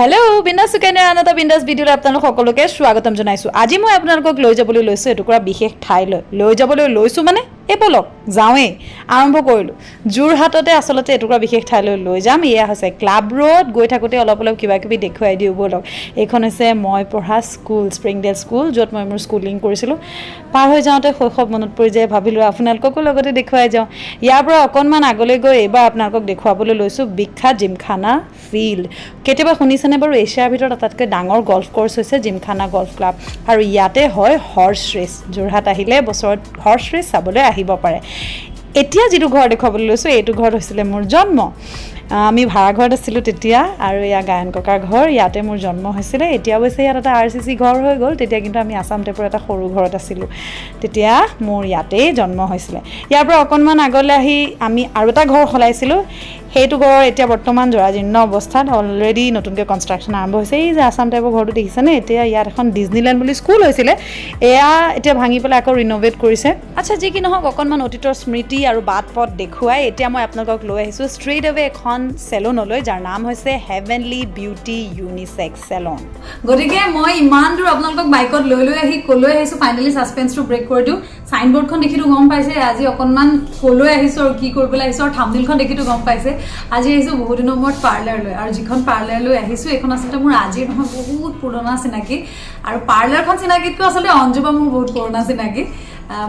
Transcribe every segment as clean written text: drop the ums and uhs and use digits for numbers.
Hello' বিন্দাছ সুকন্যাৰ আন এটা বিন্দাছ ভিডিঅ'লৈ আপোনালোক সকলোকে স্বাগতম জনাইছোঁ। আজি মই আপোনালোকক লৈ যাবলৈ লৈছোঁ এটুকুৰা বিশেষ ঠাইলৈ। লৈ যাবলৈ লৈছোঁ মানে এই ব'লক যাওঁৱেই, আৰম্ভ কৰিলোঁ। যোৰহাটতে আচলতে এটুকুৰা বিশেষ ঠাইলৈ লৈ যাম। এয়া হৈছে ক্লাব ৰোড। গৈ থাকোঁতে অলপ অলপ কিবা কিবি দেখুৱাই দিওঁ ব'লক। এইখন হৈছে মই পঢ়া স্কুল, স্প্ৰিংডেল স্কুল, য'ত মই মোৰ স্কুলিং কৰিছিলোঁ। পাৰ হৈ যাওঁতে শৈশৱ মনত পৰি যায়, ভাবিলোঁ আপোনালোককো লগতে দেখুৱাই যাওঁ। ইয়াৰ পৰা অকণমান আগলৈ গৈ এইবাৰ আপোনালোকক দেখুৱাবলৈ লৈছোঁ বিখ্যাত জিমখানা ফিল্ড। কেতিয়াবা শুনিছেনে বাৰু, এছিয়াৰ ভিতৰত আটাইতকৈ ডাঙৰ গল্ফ কৰ্চ হৈছে জিমখানা গল্ফ ক্লাব আৰু ইয়াতে হয় হৰ্চ ৰেচ। যোৰহাট আহিলে বছৰত হৰ্চ ৰেচ চাবলৈ আহিব পাৰে। এতিয়া যিটো ঘৰ দেখুৱাবলৈ লৈছোঁ, এইটো ঘৰত হৈছিলে মোৰ জন্ম। আমি ভাড়া ঘৰত আছিলোঁ তেতিয়া আৰু এয়া গায়ন ককাৰ ঘৰ, ইয়াতে মোৰ জন্ম হৈছিলে। এতিয়া অৱশ্যে ইয়াত এটা আৰচিচি ঘৰ হৈ গ'ল, তেতিয়া কিন্তু আমি আছাম টাইপৰ এটা সৰু ঘৰত আছিলোঁ। তেতিয়া মোৰ ইয়াতেই জন্ম হৈছিলে। ইয়াৰ পৰা অকণমান আগলৈ আহি আমি আৰু এটা ঘৰ সলাইছিলোঁ। সেইটো ঘৰ এতিয়া বৰ্তমান জৰাজীৰ্ণ অৱস্থাত, অলৰেডি নতুনকৈ কনষ্ট্ৰাকশ্যন আৰম্ভ হৈছে। এই যে আছাম টাইপৰ ঘৰটো দেখিছেনে? এতিয়া ইয়াত এখন ডিজনীলেণ্ড বুলি স্কুল হৈছিলে, এয়া এতিয়া ভাঙি পেলাই আকৌ ৰিন'ভেট কৰিছে। আচ্ছা, যি কি নহওক, অকণমান অতীতৰ স্মৃতি আৰু বাট পথ দেখুৱাই এতিয়া মই আপোনালোকক লৈ আহিছোঁ ষ্ট্ৰেইট এৱে এখন চেলুনলৈ, যাৰ নাম হৈছে হেভেনলি বিউটি ইউনিছেক্স চেলুন। গতিকে মই ইমান দূৰ আপোনালোকক বাইকত লৈ লৈ আহি ক'লৈ আহিছোঁ, ফাইনেলি ছাছপেন্সটো ব্ৰেক কৰি দিওঁ। চাইনবৰ্ডখন দেখিতো গম পাইছে আজি অকণমান ক'লৈ আহিছোঁ আৰু কি কৰিবলৈ আহিছোঁ, আৰু থাম্বনেইলখন দেখিতো গম পাইছে। আজি আহিছোঁ বহুত দিনৰ মূৰত পাৰ্লাৰলৈ আৰু যিখন পাৰ্লাৰলৈ আহিছোঁ এইখন আচলতে মোৰ আজিৰ নহয়, বহুত পুৰণা চিনাকি। আৰু পাৰ্লাৰখন চিনাকিতকৈ আচলতে অঞ্জুবা মোৰ বহুত পুৰণা চিনাকি।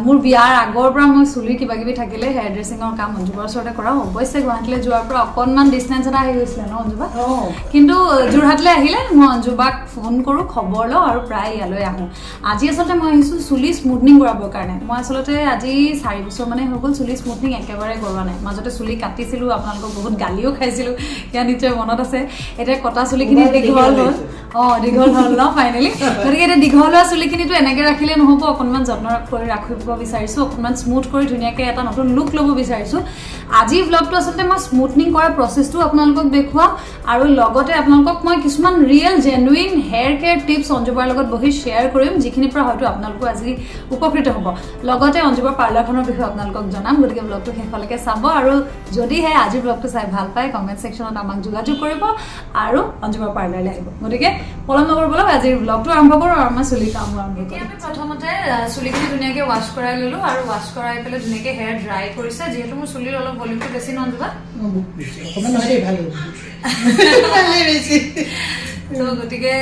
মোৰ বিয়াৰ আগৰ পৰা মই চুলিৰ কিবা কিবি থাকিলে হেয়াৰ ড্ৰেছিঙৰ কাম অঞ্জুবাৰ ওচৰতে কৰাওঁ। অৱশ্যে গুৱাহাটীলৈ যোৱাৰ পৰা অকণমান ডিষ্টেঞ্চ এটা আহি গৈছিলে ন অঞ্জুবা? কিন্তু যোৰহাটলৈ আহিলে মই অঞ্জুবাক ফোন কৰোঁ, খবৰ লওঁ আৰু প্ৰায় ইয়ালৈ আহোঁ। আজি আচলতে মই আহিছোঁ চুলি স্মুথনিং কৰাবৰ কাৰণে। মই আচলতে আজি 4 বছৰ মানে হৈ গ'ল চুলি স্মুথনিং একেবাৰে কৰোৱা নাই। মাজতে চুলি কাটিছিলোঁ, আপোনালোকক বহুত গালিও খাইছিলোঁ, সেয়া নিশ্চয় মনত আছে। এতিয়া কটা চুলিখিনি দীঘল হ'ল, অঁ, দীঘল হ'ল ন ফাইনেলি। গতিকে এতিয়া দীঘল হোৱা চুলিখিনিতো এনেকৈ ৰাখিলে নহ'ব, অকণমান যত্ন কৰি ৰাখিব বিচাৰিছোঁ, অকণমান স্মুথ কৰি ধুনীয়াকৈ এটা নতুন লুক ল'ব বিচাৰিছোঁ। আজিৰ ভ্লগটো আচলতে মই স্মুথনিং কৰা প্ৰচেছটো আপোনালোকক দেখুৱাম আৰু লগতে আপোনালোকক মই কিছুমান real genuine hair care tips অঞ্জুবাৰ লগত বহি শ্বেয়াৰ কৰিম, যিখিনিৰ পৰা হয়তো আপোনালোকো আজি উপকৃত হ'ব। লগতে অঞ্জুবাৰ পাৰ্লাৰখনৰ বিষয়ে আপোনালোকক জনাম। গতিকে ব্লগটো শেষলৈকে চাব আৰু যদিহে আজিৰ ব্লগটো চাই ভাল পায়, কমেণ্ট ছেকশ্যনত আমাক যোগাযোগ কৰিব আৰু অঞ্জুবাৰ পাৰ্লাৰলৈ আহিব। গতিকে পলম নকৰোঁ, ব'লক আজিৰ ব্লগটো আৰম্ভ কৰোঁ আৰু আমাৰ চুলি কামো আৰম্ভ কৰোঁ। আমি প্ৰথমতে চুলিখিনি ধুনীয়াকৈ ৱাছ কৰাই ল'লোঁ আৰু ৱাছ কৰাই পেলাই ধুনীয়াকৈ হেয়াৰ ড্ৰাই কৰিছে। যিহেতু মোৰ চুলিৰ অলপ ভলিউমটো বেছি ন অঞ্জুবা? বহুত বেছি অকণমান নহয় দেই, ভাল ভালেই বেছি। ত' গতিকে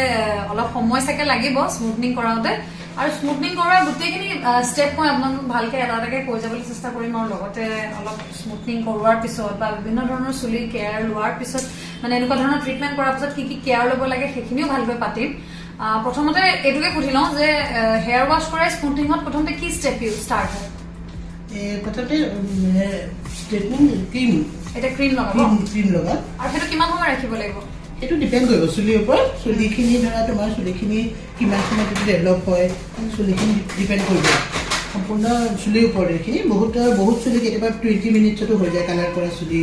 অলপ সময় চাগে লাগিব স্মুথনিং কৰাওঁতে। আৰু স্মুথনিং কৰাৰ গোটেইখিনি ষ্টেপ মই আপোনালোকক ভালকে এটা এটাকে কৈ যাবলৈ চেষ্টা কৰিম আৰু লগতে অলপ স্মুথনিং কৰোৱাৰ পিছত বা বিভিন্ন ধৰণৰ চুলিৰ কেয়াৰ লোৱাৰ পিছত, মানে এনেকুৱা ধৰণৰ ট্ৰিটমেণ্ট কৰাৰ পিছত কি কি কেয়াৰ ল'ব লাগে, সেইখিনিও ভালকৈ পাতিম। প্ৰথমতে এইটোকে সুধি লওঁ যে হেয়াৰ ৱাছ কৰাই স্মুথনিঙত প্ৰথমতে কি ষ্টেপ ইউ ষ্টাৰ্ট হয়? প্ৰথমতে ষ্ট্ৰেটনিং ক্ৰীম। এতিয়া ক্ৰীম লগাব? ক্ৰীম লগাম। আৰু সেইটো কিমান সময় ৰাখিব লাগিব? সেইটো ডিপেণ্ড কৰিব চুলিৰ ওপৰত। চুলিখিনি ধৰা তোমাৰ চুলিখিনি কিমান সময়ত ডেভেলপ হয়, চুলিখিনি ডিপেণ্ড কৰিব সম্পূৰ্ণ চুলিৰ ওপৰত। এইখিনি বহুত বহুত চুলি কেতিয়াবা 20 মিনিটছতো হৈ যায়, কালাৰ কৰা চুলি।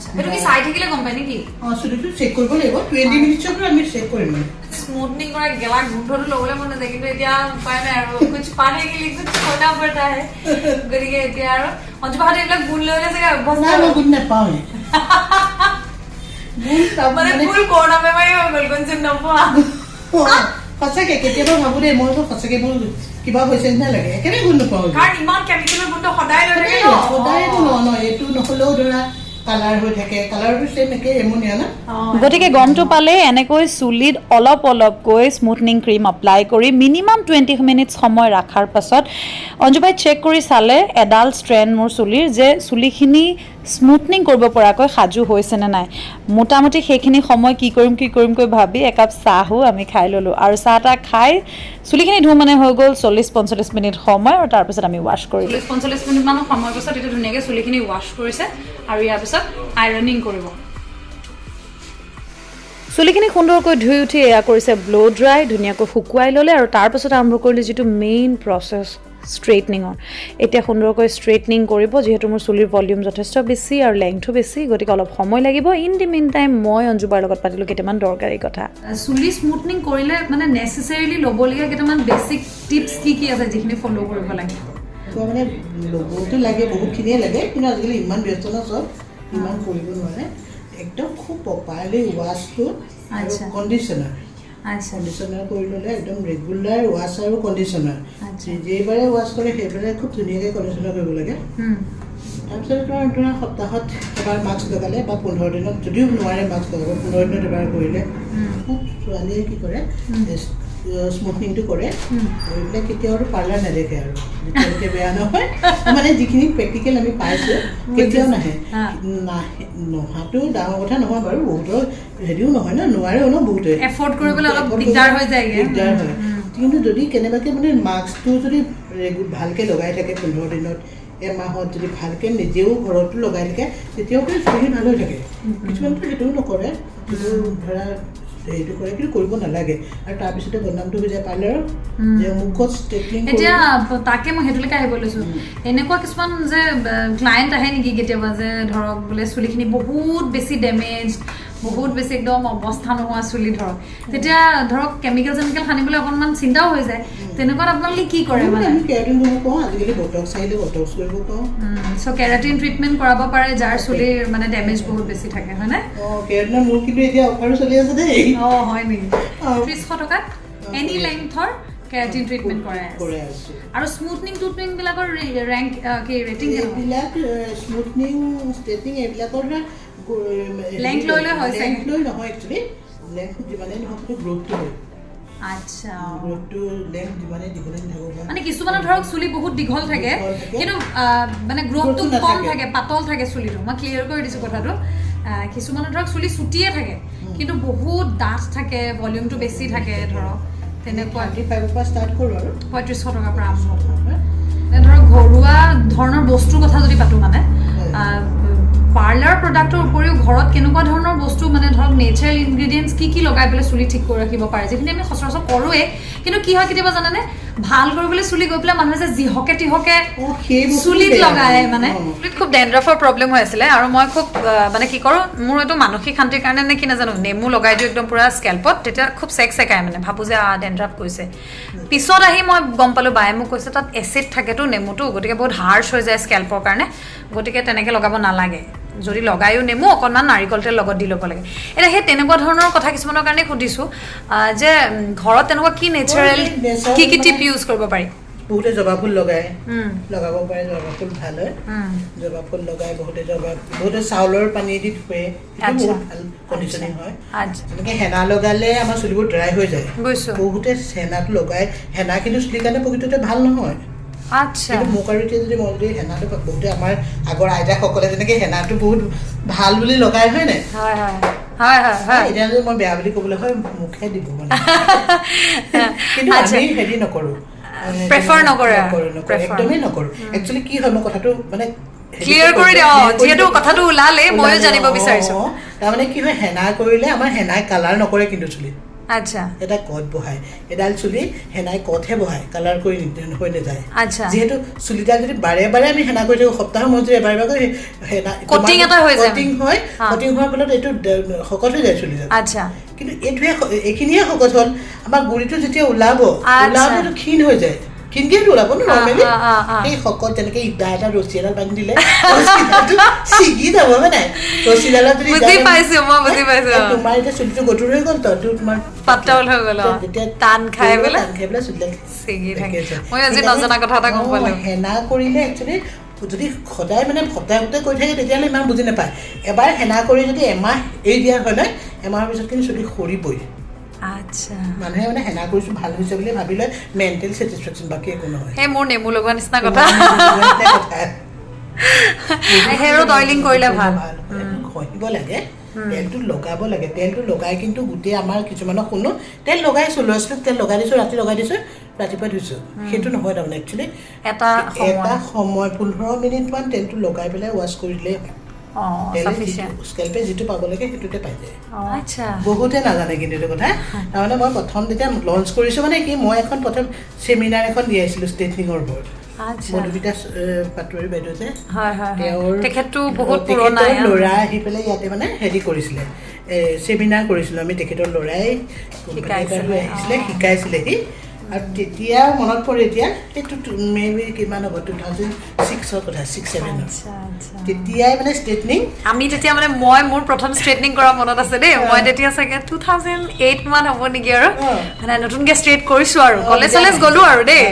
সেইটো কি চাই থাকিলে গম পায় নেকি? অঁ, চুলিটো চেক কৰিব লাগিব। 20 মিনিটছৰ পৰা আমি চেক কৰিম মানে। স্মুথনিং কৰা গেলা গোন্ধটো ল'বলৈ মন নাযায়, কিন্তু এতিয়া উপায় নাই আৰু, कुछ पाने के लिए कुछ खोना पड़ता है। গতিকে এতিয়া আৰু অঞ্জুবাহঁতে এইবিলাক গুণ লৈ লৈ চাগে অভ্যস্ত। নাই, মই গুণ নাপাওঁৱেই গুণ মানে ফুল কৰোণা বেমাৰী হৈ গ'ল, গুণ চোন নোপোৱা। সঁচাকে কেতিয়াবা ভাবো দেই, মই সঁচাকে মোৰ কিবা হৈছে নিচিনা লাগে, একেবাৰে গুণ নাপাওঁ। কাৰণ ইমান কেমিকেলৰ গোন্ধ সদায় লৈ থাকে ন। সদায়তো ন, এইটো নহ'লেও ধৰা কালাৰ হৈ থাকে, কালাৰটো ছেম একে এমনিয়া না। গতিকে গমটো পালে, এনেকৈ চুলিত অলপ অলপকৈ স্মুথনিং ক্ৰীম এপ্লাই কৰি মিনিমাম 20 মিনিটছ সময় ৰখাৰ পাছত অঞ্জুবাই চেক কৰি চালে এডাল ষ্ট্ৰেণ্ড মোৰ চুলিৰ, যে চুলিখিনি স্মুথনিং কৰিব পৰাকৈ সাজু হৈছেনে নাই। মোটামুটি সেইখিনি সময় কি কৰিম কি কৰিমকৈ ভাবি একাপ চাহো আমি খাই ল'লোঁ আৰু চাহ তাহ খাই চুলিখিনি ধুওঁ মানে হৈ গ'ল 40-45 মিনিট সময় আৰু তাৰপিছত আমি ৱাছ কৰিলোঁ। 40-45 মিনিটমানৰ সময়ৰ পিছত এতিয়া ধুনীয়াকৈ চুলিখিনি ৱাছ কৰিছে আৰু ইয়াৰ পিছত আইৰনিং কৰিব। চুলিখিনি সুন্দৰকৈ ধুই উঠি এয়া কৰিছে ব্ল' ড্ৰাই, ধুনীয়াকৈ শুকুৱাই ল'লে আৰু তাৰপাছত আৰম্ভ কৰিলে যিটো মেইন প্ৰচেছ ষ্ট্ৰেইটনিঙৰ। এতিয়া সুন্দৰকৈ ষ্ট্ৰেইটনিং কৰিব। যিহেতু মোৰ চুলিৰ ভলিউম যথেষ্ট বেছি আৰু লেংথো বেছি, গতিকে অলপ সময় লাগিব। ইন the mean time মই অঞ্জুবাৰ লগত পাতিলোঁ কেইটামান দৰকাৰী কথা। চুলি স্মুথনিং কৰিলে মানে নেচেচাৰিলি ল'বলগীয়া কেইটামান বেছিক টিপছ কি কি আছে, যিখিনি ফ'ল' কৰিব লাগে? মানে ল'বতো লাগে, বহুতখিনিয়ে লাগে, কিন্তু আজিকালি ইমান ব্যস্ত ন চব, ইমান কৰিব নোৱাৰে। একদম খুব প্ৰপাৰলি ৱাছটো আৰু কণ্ডিশ্যনাৰ। কণ্ডিশ্যনাৰ কৰি ল'লে একদম ৰেগুলাৰ ৱাছ আৰু কণ্ডিশ্যনাৰ, যেইবাৰে ৱাছ কৰে সেইবাৰে খুব ধুনীয়াকৈ কণ্ডিশ্যনাৰ কৰিব লাগে। তাৰপিছত তোমাৰ ধৰা সপ্তাহত এবাৰ মাস্ক লগালে বা 15 দিনত, যদিও নোৱাৰে মাস্ক লগাব, 15 দিনত এবাৰ কৰিলে। খুব ছোৱালীয়ে কি কৰে, স্মুথনিংটো কৰে, কৰি পেলাই কেতিয়াও আৰু পাৰ্লাৰ নেদেখে আৰু যেতিয়ালৈকে বেয়া নহয়। মানে যিখিনি প্ৰেক্টিকেল আমি পাইছোঁ কেতিয়াও নাহে। নাহে নহাটো ডাঙৰ কথা নহয় বাৰু, বহুতৰ হেৰিও নহয় ন, নোৱাৰেও ন বহুতে, এফৰ্ড কৰিবলৈ অলপ দিগদাৰ হৈ যায়গে। দিগদাৰ হয়। কিন্তু যদি কেনেবাকৈ মানে মাস্কটো যদি ভালকৈ লগাই থাকে 15 দিনত এমাহত যদি ভালকৈ নিজেও ঘৰতো লগাই থাকে, তেতিয়াও কিন্তু চুলিখিনি ভাল হৈ থাকে। কিছুমানতো সেইটোও নকৰে, কিন্তু ধৰা হেৰিটো কৰে, কিন্তু কৰিব নালাগে। আৰু তাৰপিছতে বদনামটো হৈ যায় পাৰ্লাৰৰ যে মুখত ষ্ট্ৰেটনিং। এতিয়া তাকে মই সেইটোলৈকে আহিব লৈছোঁ। এনেকুৱা কিছুমান যে ক্লায়েণ্ট আহে নেকি কেতিয়াবা যে ধৰক বোলে চুলিখিনি বহুত বেছি ডেমেজ, বহুত বেছি একদম অৱস্থা নোহোৱা চুলি ধৰক, তেতিয়া ধৰক কেমিকেল চেমিকেল সানিবলৈ অকণমান চিন্তাও হৈ যায়, তেনেকুৱাত আপোনালোকে কি কৰে মানে? আমি কেৰাটিন কৰিব কওঁ, আজিকালি বটক্স আহিলে বটক্স কৰিব কওঁ। চ' কেৰাটিন ট্ৰিটমেণ্ট কৰাব পাৰে যাৰ চুলিৰ মানে ডেমেজ বহুত বেছি থাকে, হয়নে? অঁ, কেৰাটিনৰ মোৰ কিন্তু এতিয়া অফাৰো চলি আছে দেই। অঁ, হয় নেকি? 300 টকাত এনি লেংথৰ কেৰাটিন ট্ৰিটমেণ্ট কৰাই আছে। আৰু স্মুথনিং টুথনিং বিলাকৰ ৰেংক কি ৰেটিং? এইবিলাক স্মুথনিং ষ্ট্ৰেটনিং এইবিলাকৰ ধৰা লেংথ লৈ লৈ হয়। লেংথ লৈ নহয়, একচুৱেলি লেংথ যিমানেই নহওক কিন্তু গ্ৰ'থটো হয়। গ্ৰ'থটো লেংথ যিমানেই দীঘলে নাথাকক, মানে কিছুমানৰ ধৰক চুলি বহুত দীঘল থাকে কিন্তু মানে গ্ৰ'থটো কম থাকে, পাতল থাকে চুলিটো। মই ক্লিয়াৰ কৰি দিছোঁ কথাটো। কিছুমানৰ ধৰক চুলি চুটিয়ে থাকে কিন্তু বহুত ডাঠ থাকে, ভলিউমটো বেছি থাকে ধৰক, তেনেকুৱা। 35ৰ পৰা ষ্টাৰ্ট কৰোঁ আৰু 3500 টকাৰ পৰা আৰম্ভ। ধৰক ঘৰুৱা ধৰণৰ বস্তুৰ কথা যদি পাতোঁ, মানে পাৰ্লাৰ প্ৰডাক্টৰ উপৰিও ঘৰত কেনেকুৱা ধৰণৰ বস্তু, মানে ধৰক নেচাৰেল ইনগ্ৰিডিয়েণ্টছ কি কি লগাই পেলাই চুলি ঠিক কৰি ৰাখিব পাৰে, যিখিনি আমি সচৰাচৰ কৰোঁৱেই, কিন্তু কি হয় কেতিয়াবা জানেনে, ভাল কৰিবলৈ চুলি গৈ পেলাই মানুহে যে যিহকে তিহকে চুলিত লগায়, মানে চুলিত খুব ডেণ্ড্ৰাফৰ প্ৰব্লেম হৈ আছিলে আৰু মই খুব মানে কি কৰোঁ, মোৰ এইটো মানসিক শান্তিৰ কাৰণে নে কি নাজানো, নেমু লগাই দিওঁ একদম পূৰা স্কেল্পত, তেতিয়া খুব চেক চেকাই, মানে ভাবোঁ যে ডেণ্ড্ৰাফ গৈছে। পিছত আহি মই গম পালোঁ, বায়ে মোক কৈছে তাত এচিড থাকেতো নেমুটো, গতিকে বহুত হাৰ্ছ হৈ যায় স্কেল্পৰ কাৰণে, গতিকে তেনেকৈ লগাব নালাগে। যদি লগায়ো নেমু অকণমান নাৰিকল তেল লগত দি ল'ব লাগে। এতিয়া সেই তেনেকুৱা ধৰণৰ কথা কিছুমানৰ কাৰণে সুধিছোঁ যে ঘৰত তেনেকুৱা কি নেচাৰেল কি কি টিপ ইউজ কৰিব পাৰি? বহুতে জবা ফুল লগায়, লগাব পাৰে, জবা ফুল ভাল হয়। জবা ফুল লগাই বহুতে, জবা বহুতে চাউলৰ পানী দি ধুৱে, বহুত ভাল কণ্ডিশ্যনিং হয়। যেনেকৈ হেনা লগালে আমাৰ চুলিবোৰ ড্ৰাই হৈ যায়, বহুতে হেনাটো লগাই, হেনা কিন্তু চুলিৰ কাৰণে প্ৰকৃততে ভাল নহয়। কিন্তু মোক আৰু এতিয়া যদি মই যদি হেনাটো, বহুতে আমাৰ আগৰ আইতাসকলে যেনেকৈ হেনাটো বহুত ভাল বুলি লগাই, হয় নাই? এতিয়া যদি মই বেয়া বুলি ক'বলৈ হয় মুখে দিব মানে, কিন্তু আমি হেৰি নকৰোঁ, প্ৰেফাৰ নকৰে, একদমেই নকৰোঁ। একচুৱেলি কি হয়, মই কথাটো মানে ক্লিয়াৰ কৰি দিওঁ, যিহেতু কথাটো ওলালে ময়ো জানিব বিচাৰিছোঁ। তাৰমানে কি হয়, হেনা কৰিলে আমাৰ হেনাই কালাৰ নকৰে কিন্তু চুলিত। এটা কট বহায়, এডাল চুলি হেনাই কটহে বহায়, কালাৰ কৰি হৈ নাযায়। যিহেতু চুলিডাল যদি বাৰে বাৰে আমি হেনা কৰি থাকোঁ, সপ্তাহৰ মূৰত যদি এবাৰ এবাৰ কৰি হেনা কটিং এটা হৈ যায়, কটিং হয়, কটিং হোৱাৰ ফলত এইটো শকত হৈ যায় চুলিডাল। কিন্তু এইটোহে, এইখিনিয়ে শকত হ'ল, আমাৰ গুৰিটো যেতিয়া ওলাব, ওলাওঁতেতো ক্ষীণ হৈ যায়, ক্ষীণকেতো ওলাব ন নৰ্মেলি। সেই শকত যেনেকে ইটা এটা ৰছী এডাল বান্ধি দিলে ৰছীডালটো ছিগি যাব, হয় নাই? ৰছীডালত যদি তোমাৰ এতিয়া চুলিটো গধুৰ হৈ গ'ল, তটো তোমাৰ পাতল হৈ গ'ল, তেতিয়া টান খাই পেলাই টান খাই পেলাই চুলিডাল ছিগি থাকে। মই আজি নজনা কথা এটা গম পালোঁ। হেনা কৰিলে একচুৱেলি যদি সদায় মানে সপ্তাহে সপ্তাহে কৰি থাকে তেতিয়াহ'লে ইমান বুজি নাপায়। এবাৰ হেনা কৰি যদি এমাহ এৰি দিয়া হয় নহয়, এমাহৰ পিছত কিন্তু চুলি সৰিবই। মানুহে মানে হেনা কৰিছোঁ ভাল হৈছে বুলি ভাবি লয়, মেণ্টেল ছেটিছফেকশ্যন, বাকী একো নহয়। সেই মোৰ নেমু লগোৱা নিচিনা কথা। হেয়াৰত অইলিং কৰিলে ভাল, ঘঁহিব লাগে, তেলটো লগাব লাগে। তেলটো লগাই কিন্তু গোটেই আমাৰ কিছুমানক শুনো, তেল লগাইছোঁ, ল'ৰা ছোৱালীক তেল লগাই দিছোঁ, ৰাতি লগাই দিছোঁ, ৰাতিপুৱা ধুইছোঁ, সেইটো নহয়। তাৰমানে একচুৱেলি এটা সময় 15 মিনিটমান তেলটো লগাই পেলাই ৱাছ কৰি দিলেই হয়। স্কেল্পে যিটো পাব লাগে সেইটোতে পাই যায়। বহুতে নাজানে কিন্তু এইটো কথা। তাৰমানে মই প্ৰথম যেতিয়া লঞ্চ কৰিছোঁ, মানে কি, মই এখন প্ৰথম চেমিনাৰ এখন দিয়াইছিলোঁ ষ্ট্ৰেটনিঙৰ ওপৰত। মধুমিতা পাটোৱাৰী বাইদেউ যে, তেওঁৰ ল'ৰা আহি পেলাই ইয়াতে মানে হেৰি কৰিছিলে, চেমিনাৰ কৰিছিলোঁ আমি। তেখেতৰ ল'ৰাই আহিছিলে, শিকাইছিলেহি। আৰু তেতিয়া মনত পৰে এতিয়া, সেইটো মে বি কিমান হ'ব, 2006ৰ কথা, 6-7ৰ। আচ্ছা আচ্ছা তেতিয়াই মানে ষ্ট্ৰেটনিং। আমি তেতিয়া মানে মই মোৰ প্ৰথম ষ্ট্ৰেটনিং কৰা মনত আছে দেই। মই তেতিয়া চাগে 2008 মান হ'ব নেকি আৰু, মানে নতুনকে ষ্ট্ৰেট কৰিছো আৰু, কলেজ চলেজ গ'লো আৰু দেই।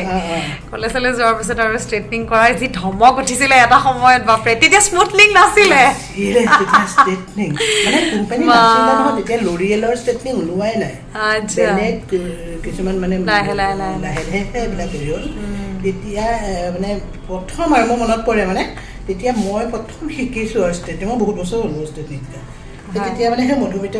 কলেজ চলেজ যোৱাৰ পিছত আৰু ষ্ট্ৰেটনিং কৰাৰ যি ধমক উঠিছিলে এটা সময়ত, বাপৰে! তেতিয়া স্মুথনিং নাছিলে। তেতিয়া ষ্ট্ৰেটনিং মানে কোম্পানী নাছিলে নহয় তেতিয়া, লৰিয়েলৰ ষ্ট্ৰেটনিং ওলোৱাই নাই। বেলেগ কিছুমান মানে লাহে লাহে লাহে লাহে লাহে এইবিলাক হেৰি হ'ল। তেতিয়া মানে প্ৰথম আৰু মোৰ মনত পৰে, মানে তেতিয়া মই প্ৰথম শিকিছোঁ আৰু ষ্ট্ৰেটনিং। মই বহুত বছৰ হ'ল মোৰ ষ্ট্ৰেটনিং শিকা। তেতিয়া মানে সেই মধুমিতা।